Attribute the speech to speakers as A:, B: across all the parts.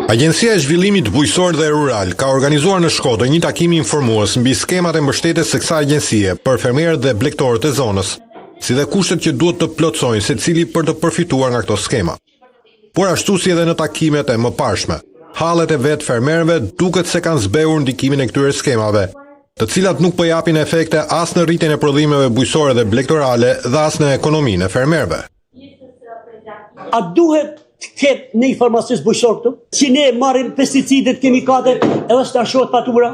A: Agjencia e Zhvillimit Bujqësor dhe Rural ka organizuar në Shkodër një takim informues mbi skemat e mbështetjes së kësaj agjencie për fermerët dhe blegtorët e zonës, si dhe kushtet që duhet të plotësojnë secili për të përfituar nga këto skema. Por ashtu si edhe në takimet e mëparshme, hallet e vetë fermerëve duket se kanë zbehur ndikimin e këtyre skemave, të cilat nuk po japin efekte as në rritjen e prodhimeve bujqësore dhe blegtorale dhe as në ekonominë e fermerëve.
B: A duhet të ketë një farmacist bujqësor këtu? Si ne marrim pesticidet, kimikatet, edhe s'na lëshohet fatura?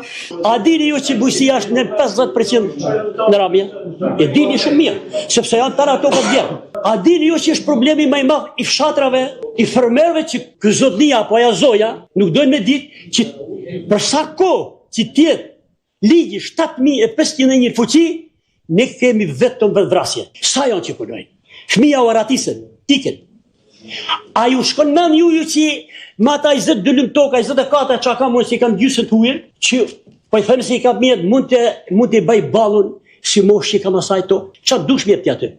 B: A dini ju që bujqësia është në 50% në ramje? E dini shumë mirë, sepse janë tëra tokat djerrë. A dini ju që është problemi më i madh i fshatrave, i fermerëve që ky zotnia apo ajo zoja nuk dojnë me ditë që për sa kohë që të jetë Ligji 7501 në fuqi, ne kemi vetëm vetëvrasje. Sa janë që punojnë? Fëmija u arratisen, ikin. A ju shkon n'men ju ju që me ata 20 dynym toka, 24 që kam unë që i kam gjysën të hujën, që po i them se i kam mjetë, mund të, mund të bëj ballun si moshë që kam asaj to, ça dush me ti aty?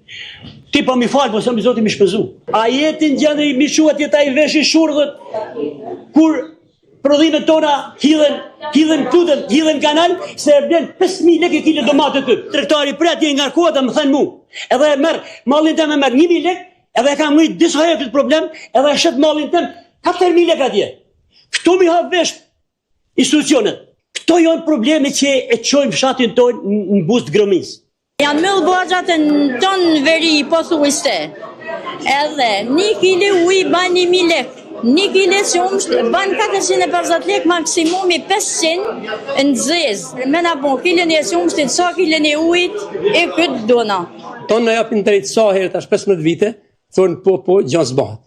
B: Ti pa mi falë, po s'jam i zoti mi shpenzu. A je ti n'gjendje mi çu atje ta i veshi shurdhët, kur Prodhimet tona hidhen, hidhen kluten, hidhen kanal, se e blen 5.000 lekë kilo domate ty. Tregtari prej atje ngarkohet dhe më thënë mu. Edhe e merr, mallin tem e merr 1.000 lekë, edhe e kam ngrit disa herë këtë problem, edhe e shet mallin tem 4.000 lekë atje. Këto mi hap vesh institucionet. Këto janë probleme që e çojnë fshatin tonë në buzë të grëmisë.
C: Janë myllë baxhat në tonë veri, pothuajse. Edhe një kile ujë ban 1000 lek. Një kile qumësht ban 450 lek, maksimumi 500 në zezë. Me na bo kilën e qumështit, sa kilën e ujit, e këtë dona.
D: Tonë na japin drejt sa herë tash 15 vite, Thonë po po gja s'bahet.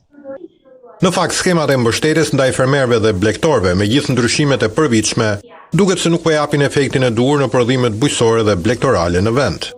A: Në fakt, skemat e mbështetjes ndaj fermerëve dhe blegtorëve, me gjithë ndryshimet e përvitshme, duket se nuk po japin efektin e duhur në prodhimet bujqësore dhe blegtorale në vend.